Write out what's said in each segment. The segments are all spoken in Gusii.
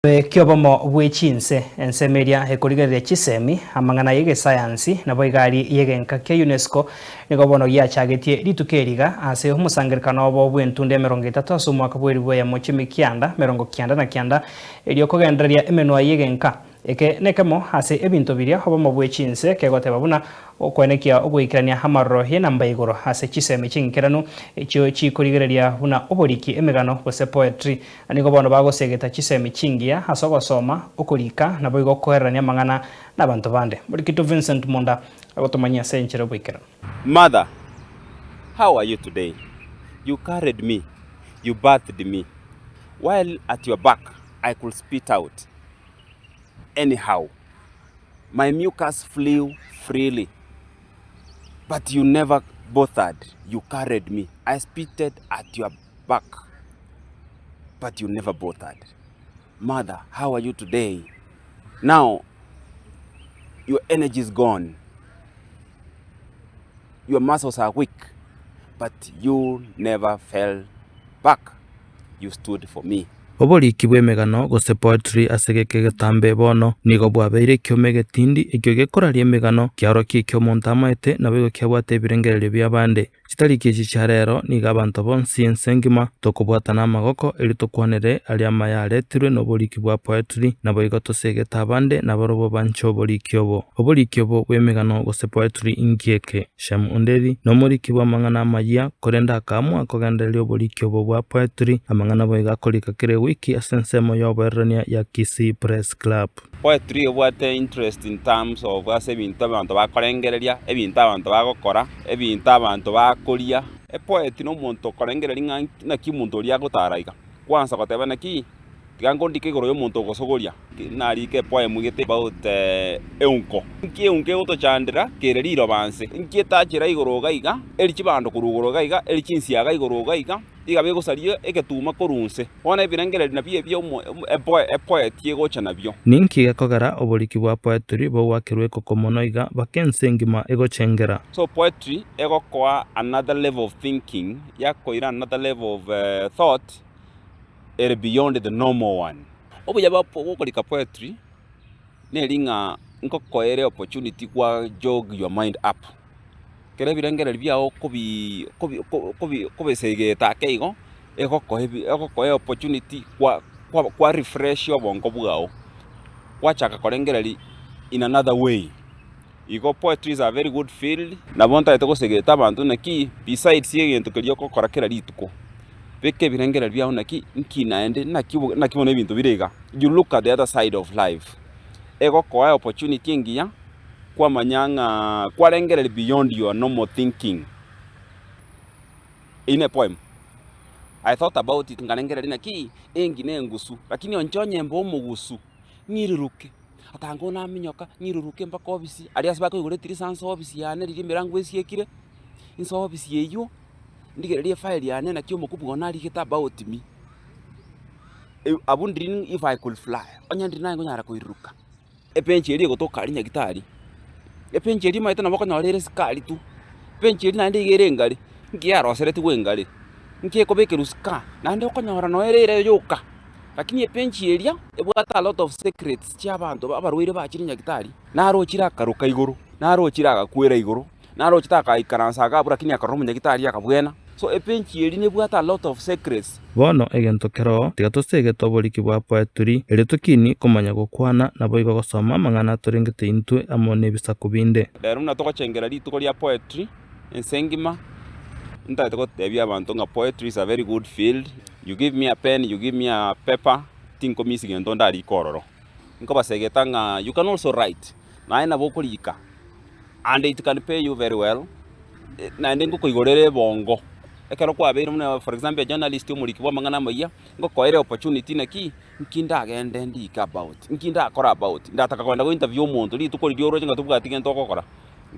Ki'obomo bwe chinse, ensemo eria ekorigereria chisemi, amang'ana y'egesayansi, naboigo aria y'egenka kia UNESCO, nigo bono giachagetie rituko eri iga ase omosangererekano obo bw'entunda emerongo etato ase omwaka bw'eribu eyemo chi'emikianda merongo kianda na kianda, erio kogendereria emenwa y'egenka. Eke nekemo ase ebinto biria obomo bwe chinse kegoteba buna okwenekia ogoikerania amaroro y'enamba igoro ase chisemi chinkeranu echio chikorigereria buna oboriki emegano gose poetry. Na nigo bono bagosegeta chisemi chingiya ase ogosoma, okorika, naboigo okoererania amang'ana nabanto bande. Morikito Vincent Munda agotomanyia ase enchera y'oboikeranu. Mother, how are you today? You carried me, you birthed me, while at your back I could spit out anyhow, my mucus flew freely, but you never bothered, you carried me, I spitted at your back, but you never bothered. Mother, how are you today? Now, your energy is gone, your muscles are weak, but you never fell back, you stood for me. Oboriki bw'emegano, gose poetry, ase egeka egetambe bono, nigo bwabeire ekioma egetindi, ekio gekoraria emegano, kiaorokia ekio omonto amaete, naboigo kiabwate ebirengererio bi'abande. Chitariki echi chia rero nigo abanto bonsi ense engima tokobwatana amagoko erio tokwanere aria amaya aretirwe noboriki bwa poetry, naboigo tosegete abande nabarobwo banche oboriki obo. Oboriki obo bw'emegano gose poetry inki eke? Shem Onderi nomoriki bw'amang'ana amayia, korende akaamua kogendereria oboriki obo bwa poetry, amang'ana boigo akorika kera ewiki ase ensemo y'oboererania ya Kisii Press Club. Poetry ebwate interest in terms of ase ebinto abanto bakorengereria, ebinto abanto bagokora, ebinto abanto bakoria. Epoet na omonto okorengereria ng'a naki omonto oria agotara iga. Kwansa goteba naki, tiga nkondike igoro ya omonto ogosogoria, narike epoem gete about eunko. Nki eunko egotochandera kere riroba nse? Nki etachera igoro iga iga, eri chibando korwa igoro iga iga, eri chinsiaga igoro iga iga, iga begosaria egetuma korwa nse. Bono ebirengererio nabio ebio epoeti egocha nabio. Ninki gekogera oboriki bwa poetry bogoakerwa ekoko mono iga baka ense engima egochengera? So poetry egokoa another level of thinking, yakoira another level of thought ere beyond the normal one. Obuya bwa okorika poetry neri ng'a nkokoa ere opportunity gwa jog your mind up. Ekero ebirengererio biago okobi okobi okobi okobisegeta ake igo, egokoa ebi egokoa opportunity kwa kwa kwa refresh obongo bwao, gwachaka korengereria in another way. Igo poetry is a very good field, nabo ntagete gosegeta abanto naki besides egento keria ogokora kera rituko, beka ebirengererio biago naki nki naende naki naki bono ebinto bire iga, you look at the other side of life, egokoa opportunity engiya. Kwamanya ng'a kwarengereria beyond your normal thinking. Eyio ne poem. I thought about it nkarengereria naki engi ne engusu lakini onche onye mbe omogusu ng'iruruke atanga onaminyoka ng'iruruke mpaka ofisi aria ase bakoigora etirisa nse ofisi yane riria emirango esiekire nse ofisi eywo ndigererie efile yane naki omokubwa one arigete about me. Abwo ndiri if I could fly onye ndiri naye nkonyara koiruruka. Ebenchi eria egotoka aria nyagitari, ebenchi eria omanyete nabo okonyora ere sukari tu, ebenchi eria naende iga ere engare, nki yaroseretigwe engare, nki ekobekerwa sukari, naende okonyora noe ere ere yoka. Lakini ebenchi eria, ebwate a lot of secrets chia abanto abarwaire bachire nyagitari, narochire akaroka igoro, narochire agakwera igoro. Naroche takaikaransa iga abwo lakini akarora omonyagitari akabwena. So ebenchi eria nebwate a lot of secrets. Bono egento keroo, tiga tosegete oboriki bwa poetry, erio tokinie komanya gokwana, naboigo gosoma amang'ana atorengete intwe amo nebisaku binde. Rero buna togochengera rituko ria poetry ense engima, ntagete gotebia abanto ng'a poetry is a very good field, you give me a pen, you give me a paper, tinkomisi gento ndarike ororo. Nkobasegeta ng'a you can also write, naye nabo okorika. And it can pay you very well, naende ngokoigorera ebongo, ekero kwabeire buna for example a journalist omoriki bwa amang'ana amayia, ngokoere opportunity naki, nki ndagende ndike about, nki ndakore about, ndataka kogenda go interview omonto rituko riria oroche ng'a tobwati gento ogokora,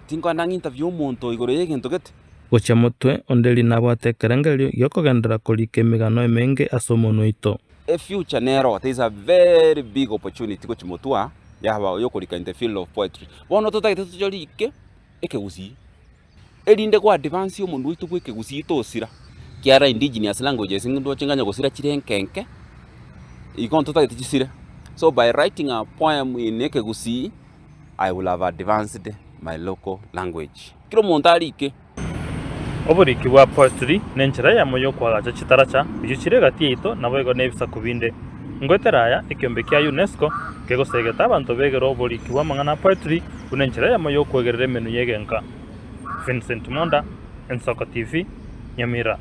tinkogenda ng'a interview omonto igoro ya egento gete. Gochia motwe, onde riria nabwate ekerengererio gi'okogenderera korika emegano emenge ase omonwa oito. Efuture nero, there is a very big opportunity gochia motwe yaba yokorika in the field of poetry. Bono totagete tochorike ekegusii, erinde go advance omonwe oito bwa ekegusii tosira. Ekiagera indigenous languages ndoche ng'a onye gosira chire enke enke, igo ntotagete chisire. So by writing a poem in Ekegusii, I will have advanced my local language. Kera omonto arike. Oboriki bwa poetry nenchera eyemo y'okoagacha chitaracha echio chire egati yaito naboigo nebisaku binde. Ngoetera aya, ekiombe kia UNESCO kegosegeta abanto begere oboriki bw'amang'ana a poetry buna enchera eyemo y'okwegerera emenwa y'egenka. Vincent Monda, Ensoko TV, Nyamira.